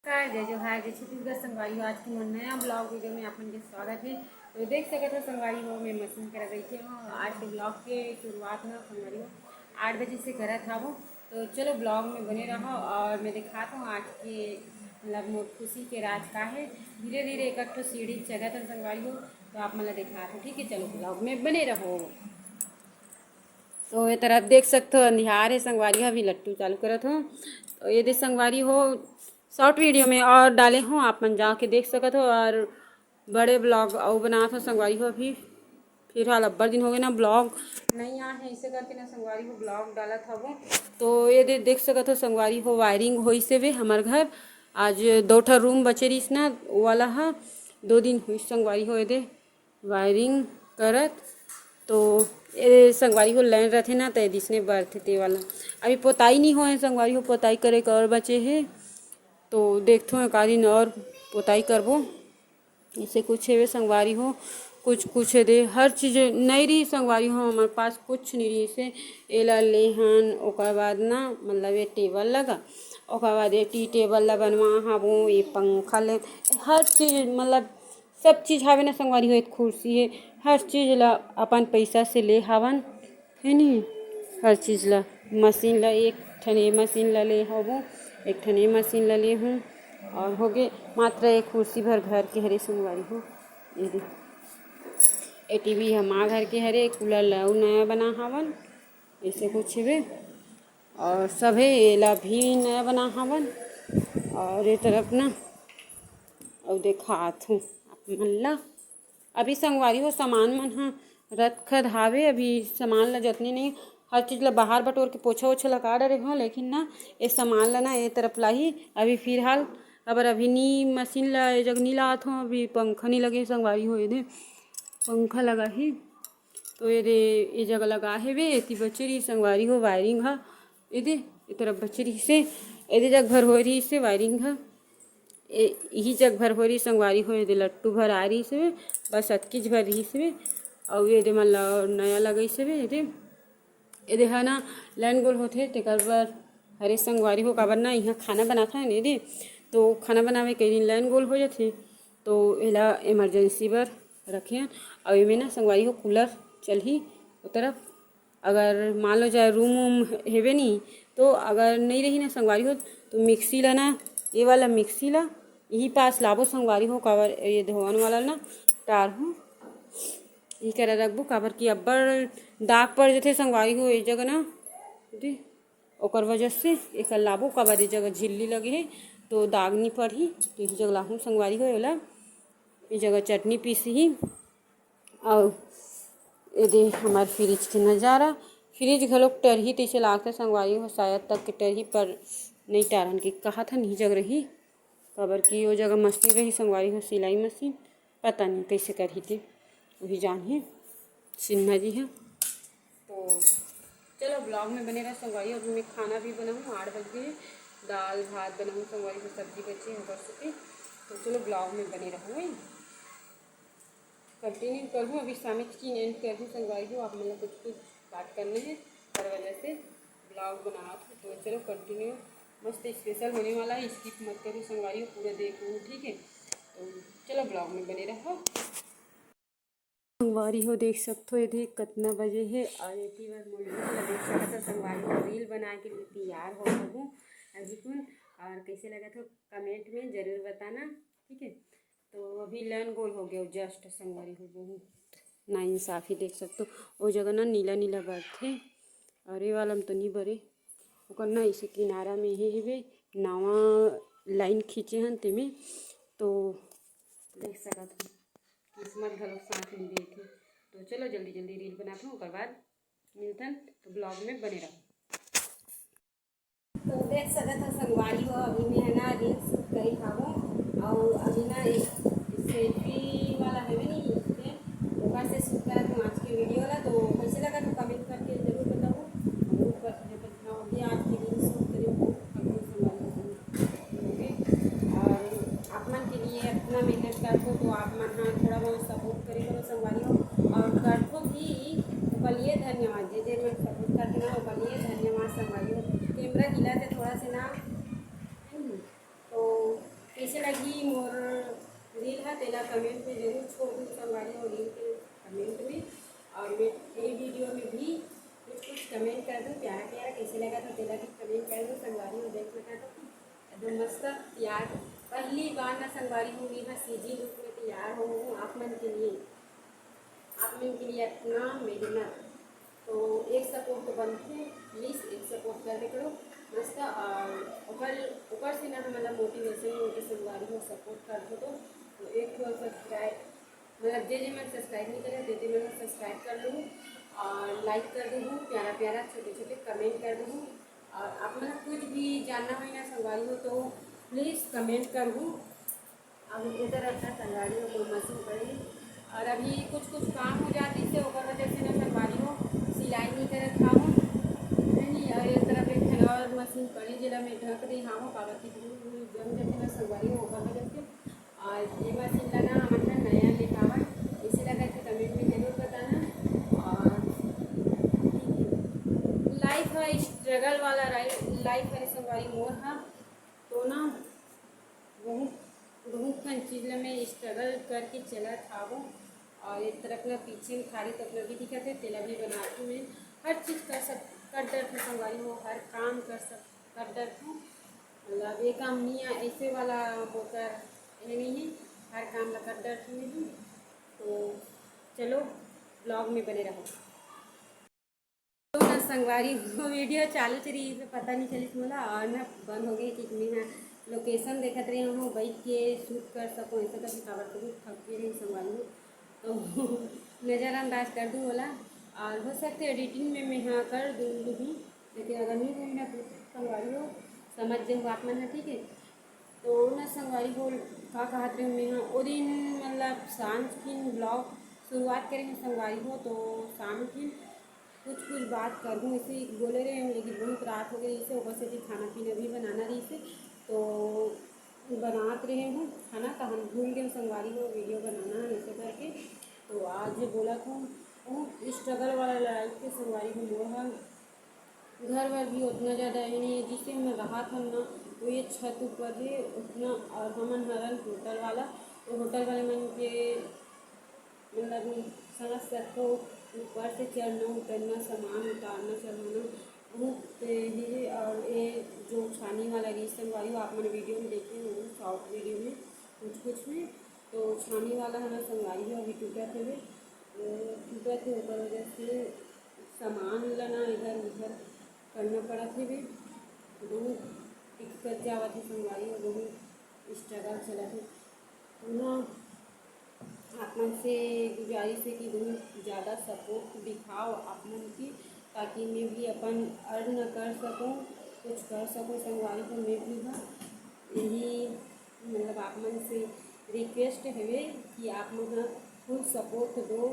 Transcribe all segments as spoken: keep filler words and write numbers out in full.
नमस्कार, जय जोहार, जय छत्तीसगढ़ संगवारी हो। आज के मोर नया ब्लॉग वीडियो में आप मन के स्वागत है। तो देख सकत हो संगवारी हो, मैं मशीन करा बैठे हूँ। आज के ब्लॉग के शुरुआत में संगवारी हो आठ बजे से करत हवो। तो चलो ब्लॉग में बने रहो और मैं दिखात हूँ आज के मतलब मोर खुशी के राज का है। धीरे धीरे एक ठो सीढ़ी चढ़त है संगवारी हो, तो आप मन ला दिखात हूँ, ठीक है। चलो ब्लॉग में बने रहो। तो ये तरफ देख सकते हो अंधियार है संगवारी हो, अभी लट्टू चालू करत हो। तो ये दे संगवारी हो, शॉर्ट वीडियो में और डाले हो, आप मन जाके देख सकत हो। और बड़े ब्लॉग अउ बनात हो संगवारी हो। अभी फिलहाल अब्बड़ दिन हो गए ना ब्लॉग नहीं आए हैं, इसे करके ना संगवारी हो ब्लॉग डालत हवो। तो ये दे देख सकत हो संगवारी हो, वायरिंग होइस हवे हमर घर। आज दो ठा रूम बचे रहिस ना, वो वाला हा दो दिन हुई संगवारी हो, ये दे वायरिंग करत। तो ये संगवारी हो लाइन रथे ना, तो ये दिसने बरथे ते वाला। अभी पोताई नहीं होए संगवारी हो, पोताई करे के और बचे हे। तो देखथो एकारिन और पोताई करबो। इसे कुछ हेवे संगवारी हो, कुछ कुछ हे दे, हर चीज नहीं रही संगवारी हो, हमारे पास कुछ नहीं रही। इसे एला लेहन, ओकर बाद ना मतलब ये टेबल लगा, ओकर बाद ये टी टेबल ला बनवा हबो, ये पंखा ले, हर चीज मतलब सब चीज हावे ना संगवारी हो। एक कुर्सी हे, हर चीज ला अपन पैसा से ले हावन, है नी? हर चीज ला, मशीन ला, एक ठन ए मशीन ला ले हबो, एक ठन ए मशीन ला ले हूँ, और होगे मात्र एक कुर्सी भर घर के हरे संगवारी हो। ये दे, ए टीवी हमा घर के हरे, कूलर ला अउ नया बना हावन, ऐसे कुछ हेवे। और सभे एला भी नया बना हावन। और ये तरफ ना, अउ देखात हूँ आप मन ला। अभी संगवारी हो, सामान मन ह रतखत हावे, अभी सामान ला जतने नहीं, हर चीज ला बाहर बटोर के पोछा ओछा लगा डरे हो, लेकिन ना ये सामान ला ना ये तरफ लाही। अभी फिलहाल अबर अभी नी मशीन ला ये जग नी लात हो, अभी पंखा नी लगे संगवारी हो, ये दे पंखा लगा ही। तो ये दे ये जगह लगा हेवे, एती बचे रही संगवारी हो वायरिंग हा, ये दे ये तरफ बचे रही से, ये दे जग भर हो रही से वायरिंग हा। ए, इही जग भर हो रही संगवारी हो, ये दे लट्टू भर आ रही से, बस अतकीच भर रही से। अउ ये दे मन ला नया लगई से, ये दे, ये दे हा ना लाइन गोल होथे, तेकर बर हरे संगवारी हो, काबर ना इहाँ खाना बनाथा ने दे, तो खाना बनावे के दिन लाइन गोल हो जाथे, तो एला इमरजेंसी बर रखे हन। अउ एमे ना संगवारी हो कूलर चलही ओ तरफ, अगर मान लो जाए रूम वूम हेवे नी, तो अगर नहीं रही ना संगवारी हो, तो मिक्सी ला ना, ये वाला मिक्सी ला यही पास लाबो संगवारी हो, काबर ये धोवन वाला ना टार हूँ, यही करा रखबो, काबर कि अब्बड़ दाग पड़ जथे संगवारी हो ये जगह ना, दे, ओकर वजह से एकर लाबो, काबर ये जगह झिल्ली लगे हे, तो दाग नी पड़ही, तो यही जगह लाहूँ संगवारी हो एला, ये जगह चटनी पीसही। अउ ये दे हमार फ्रिज के नज़ारा, फ्रिज घलोक टरही तइसे लागथे संगवारी हो, शायद तक के टरही, पर नहीं टारन के कहत हन, इही जग रही, काबर कि ओ जगह मशीन रही संगवारी हो, सिलाई मशीन, पता नहीं कइसे करही ते, वही जानही सिन्हा जी ह। तो चलो ब्लॉग में बने रहो संगवारी। अभी मैं खाना भी बनाऊँ, आठ बज गए, दाल भात बनाऊँ संगवारी हो, सब्जी बचे हैं परसों की। तो चलो ब्लॉग में बने रहो, कंटिन्यू करूँ। अभी सामित की एंड करूँ संगवारी हो, आप मतलब कुछ कुछ बात करने हैं, हर वजह से ब्लॉग बनावत हूँ। तो चलो कंटिन्यू, मस्त स्पेशल होने वाला है, स्किप मत करो संगवारी हो, पूरा देखो, ठीक है। तो चलो ब्लॉग में बने रहो। संगवारी हो देख सकथो ये देख कतना बजे हे, और एती बर मोर रील ला देख सकत हो संगवारी हो, रील बना के लिए तैयार हो हूँ अभी कुन। और कैसे लगत हो कमेंट में जरूर बताना, ठीक है। तो अभी लाइन गोल हो गया जस्ट संगवारी हो, बहुत नाइंसाफी देख सकथो। वो जगह ना नीला नीला बरथे, और ये वाला में तो नहीं बरे, ओकर ना इसे किनारा में ही हेवे, नावा लाइन खींचे हन तेमे, तो देख सकत हो किस्मत घलो साथ नहीं देत हे। तो चलो जल्दी जल्दी रील बनात हूँ, ओकर बाद मिलतन, तो ब्लॉग में बने रहो। तो देख सकत हो संगवारी हो, अभी मैं है ना रील शूट करी हूँ, और अभी ना एक सेल्फी वाला है नहीं, ओकर से शूट करत हूँ आज के वीडियो ला। तो कैसे लगा तो कमेंट करके जरूर बताओ, हम लोग कर, अभी आज के रील शूट करी हूँ, संगवारी हो। और आप मन के लिए इतना मेहनत करथो, तो आप मन ह थोड़ा बहुत सपोर्ट करे करो संगवारी हो, और करथो भी, ओकर लिए धन्यवाद। जे जे मन सपोर्ट करथे ना, ओकर लिए धन्यवाद संगवारी हो। कैमरा हिला थे थोड़ा से ना, तो लगी मोर reel ह, तेला comment में जरूर छोड़ दू संगवारी हो, reel के comment में। और मैं ये video में भी कुछ कुछ comment कर दूँ, प्यारा प्यारा कैसे लगा तो तेला भी comment कर दू संगवारी हो। देख लगा तो एकदम मस्त तैयार, पहली बार ना संगवारी हो मैं ह CG look में तैयार हो हूँ आप मन के लिए, आप मन के लिए इतना मेहनत। तो एक support तो बनथे, please एक support कर दे करो मस्त। और ओकर ओकर से ना हमन ला motivation मिलथे संगवारी हो, support करथे तो, तो एक ठो subscribe, मतलब जे जे मन subscribe नहीं करे, ते ते मन subscribe कर लूँ और like कर दूँ, प्यारा प्यारा छोटे छोटे comment कर दूँ। और आप मन कुछ भी जानना होही ना संगवारी हो तो please comment करहू। अब इधर अपना संगवारी हो कोई मशीन पड़ी, और अभी कुछ कुछ काम हो जाती से ओकर वजह से ना संगवारी हो सिलाई नहीं करत हावो, है नहीं। और एक तरफ एक ठन और मशीन पड़ी जेला मैं ढक दे हावो, काबर की धूल धूल जम जाथे ना संगवारी हो ओकर वजह से। और ये मशीन ला ना हमन ह नया ले हावन, इसे लगा के comment में जरूर बताना। और life है struggle वाला, life है संगवारी मोर हा, तो ना बहुत बहुत कन चीज ला मैं struggle करके चलत हावो। और एक तरफ ना पीछे में खाली तो अपना भी दिखत है, तेला भी बनाती मैं। हर चीज कर सक कर डरथों संगवारी हो, हर काम कर सक कर डरथों। मतलब ये काम नहीं आ, ऐसे वाला मोकर ये नहीं है, हर काम ला कर डरथों मैं भी। तो चलो vlog में बने रहो। तो ना संगवारी हो video चालू से रही तो पता नहीं चलिस मोला, और ना बंद हो गई कि मैं हाँ location देखत रही हूँ, बैठ के shoot कर सकूँ ऐसा करके, काबर तो थक गई रही संगवारी हो। तो नज़रअंदाज कर दूँ बोला, और हो सकते editing में मैं हाँ कर दूँ, लेकिन अगर नहीं होई ना तो संगवारी हो समझ जाऊँ आप मन है, ठीक है। तो ना संगवारी हो का कहत रहे मैं हाँ, ओ दिन मतलब शाम किन vlog शुरुआत करे हूँ संगवारी हो, तो शाम किन कुछ कुछ बात करहूँ ऐसे ही बोले रहे हूँ, लेकिन बहुत रात हो गई इसे, ओकर से भी खाना पीना भी बनाना रही से, तो बनात रहे हूँ खाना, तो हम भूल गए संगवारी हो video बनाना है ऐसे करके। तो आज बोला था बहुत struggle वाला life के संगवारी हो मोर हा। घर वर भी उतना ज़्यादा है नहीं, जिसे हम रहत हन ना, वो ये छत ऊपर है उतना। और हमन हरन होटल वाला, तो होटल वाले मन के मतलब समझ सकते हो, ऊपर से चढ़ना उतरना, सामान उतारना चढ़ाना बहुत ही। और ये जो छानी वाला रही संगवारी हो, आप मन video में देखे हो, short video में कुछ कुछ में, तो छानी वाला हमारा संगवारी हो अभी टूटत हवे, तो टूटत है, ओकर वजह से सामान ला ना इधर उधर करना पड़त हे बे। बहुत दिक्कत जावत हे संगवारी हो, बहुत struggle चलत हे। तो ना आप मन से गुजारिश है कि बहुत ज़्यादा support दिखाओ आप मन की, ताकि मैं भी अपन earn कर सकूँ, कुछ कर सकूँ संगवारी हो। मैं भी हाँ यही मतलब आप मन से request हवे कि आप मन ह full support दो,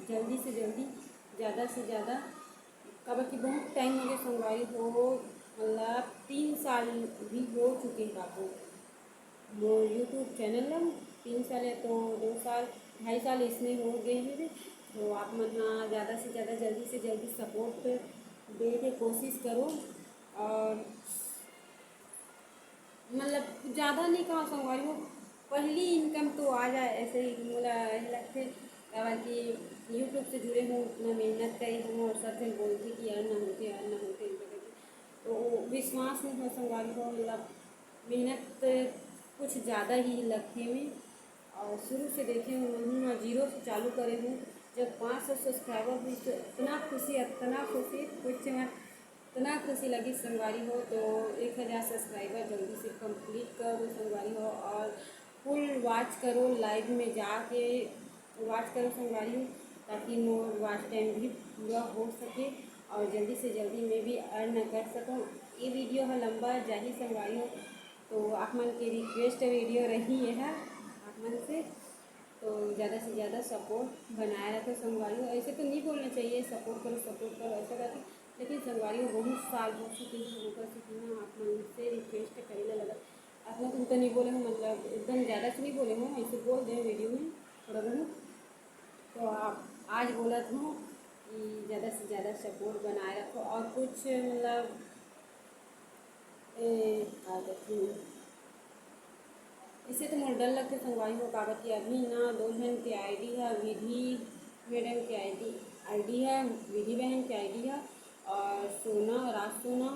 जल्दी से जल्दी, ज़्यादा से ज़्यादा, काबर कि बहुत time हो गए संगवारी हो, मतलब तीन साल भी हो चुके हैं बाबू मोर YouTube channel ला, तीन साल या तो दो साल, ढाई साल इसमें हो गए हैं। तो आप मन ह ज़्यादा से ज़्यादा, जल्दी से जल्दी support दे के कोशिश करो। और मतलब ज़्यादा नहीं कहा संगवारी हो, पहली income तो आ जाए, ऐसे ही मोला यही लगथे, काबर कि YouTube से जुड़े हूँ, उतना मेहनत करे हूँ और सब जन बोलथे कि earn ना होथे, earn ना होथे, ऐसे करके। तो विश्वास नहीं हो संगवारी हो, मतलब मेहनत कुछ ज़्यादा ही लगथे में। और शुरू से देखे हूँ, मैं zero से चालू करे हूँ। जब पाँच सौ subscriber हुई तो इतना खुशी, इतना खुशी, कुछ मैं इतना खुशी लगी संगवारी हो। तो एक हज़ार subscriber जल्दी से complete कर दो संगवारी हो, और full watch करो, live में जाके watch करो संगवारी हो, ताकि मोर watch time भी पूरा हो सके और जल्दी से जल्दी मैं भी earn कर सकूँ। ये video ह लंबा जाही संगवारी हो, तो आप मन के request video रही ये ह आप मन से। तो ज़्यादा से ज़्यादा support बनाए रखो संगवारी हो। ऐसे तो नहीं बोलना चाहिए support करो, support करो, ऐसा करके, लेकिन संगवारी हो बहुत साल हो चुके हैं, ओकर से कि ना आप मन से request करे ला लगा। आप मन तुम तो नहीं बोले हो, मतलब एकदम ज़्यादा से नहीं बोले हो, ऐसे बोल दे video में थोड़ा बहुत। तो आप आज बोलत हूँ कि ज़्यादा से ज़्यादा support बनाए रखो। और कुछ मतलब ए, का कहती हूँ, इसे डर लगथे संगवारी हो, काबर कि अभी ना दो झन के आईडी ह, विधि मैडम के आईडी आईडी ह, विधि बहन के आईडी ह, और सोना, राज सोना,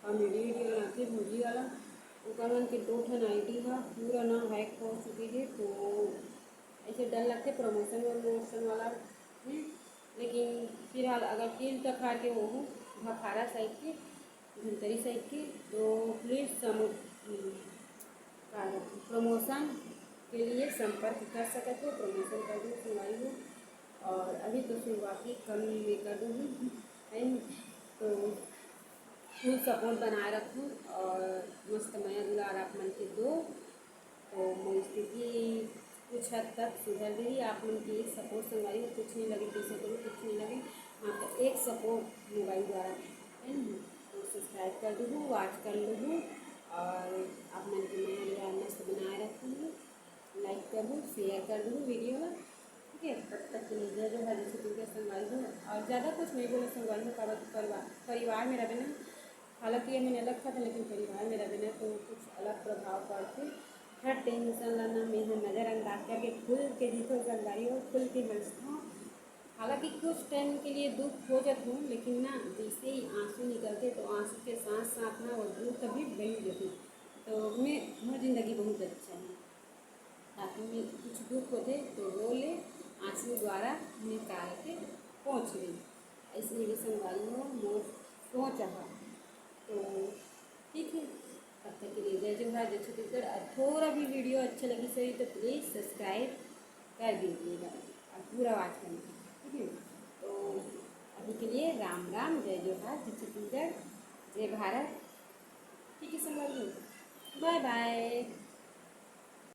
कॉमेडी वीडियो बनाथे भौजी वाला, ओकर मन के दो ठन आईडी ह पूरा ना हैक हो चुके हे। तो ऐसे डर लगथे प्रमोशन वमोशन वाला में, लेकिन फिलहाल अगर तिल तक हार के वो भखारा साइड के, धमतरी साइड के, तो प्लीज समूह प्रमोशन के लिए संपर्क कर सकत हो, प्रमोशन कर दो संगवारी हो। और अभी तो शुरुआती कम में कर दूँगी, है न? तो फुल सपोर्ट बनाए रखूँ और मस्त मया दुलार आप मन के दो, तो मोर स्थिति कुछ हद तक सुधर गई। आप मन के एक सपोर्ट संगवारी हो, कुछ नहीं लगे, पैसे कौड़ी कुछ नहीं लगे, मात्र एक सपोर्ट मोबाइल द्वारा, है न? तो सब्सक्राइब कर दूँ, वॉच कर लूँ और आप मन के मया दुलार मस्त बनाए रखूँ। लाइक कर दूँ, शेयर कर दूँ वीडियो ला, ठीक है। तब तक के लिए जय जोहार, जय छत्तीसगढ़ संगवारी हो। और ज़्यादा कुछ नहीं बोले संगवारी हो, काबर कि परिवार परिवार में रहबे ना, हालांकि ये मन अलग खाथे लेकिन परिवार में रहबे ना तो कुछ अलग प्रभाव पड़थे। हर टेंशन ला ना मैं ह नज़रअंदाज करके खुल के जीथों संगवारी हो, खुल के हंसथों। हालांकि कुछ टाइम के लिए दुख हो जात हूँ, लेकिन ना जैसे ही आंसू निकलते तो आंसू के साथ साथ ना वो दुख भी बह जाते। तो मैं मोर जिंदगी बहुत अच्छा है, ताकि मैं कुछ दुख होते तो रो ले, आंसू द्वारा निकाल के पहुँच ले। ऐसे मेरे संगवारी हो मोर सोच है। तो ठीक है, तब तक के लिए जय जोहार, जय छत्तीसगढ़। और थोड़ा भी वीडियो अच्छा लगी सही तो प्लीज सब्सक्राइब कर दीजिएगा और पूरा वॉच करना, ठीक है। तो अभी के लिए राम राम, जय जोहार, जय छत्तीसगढ़, जय भारत। ठीक है संगवारी, बाय बाय।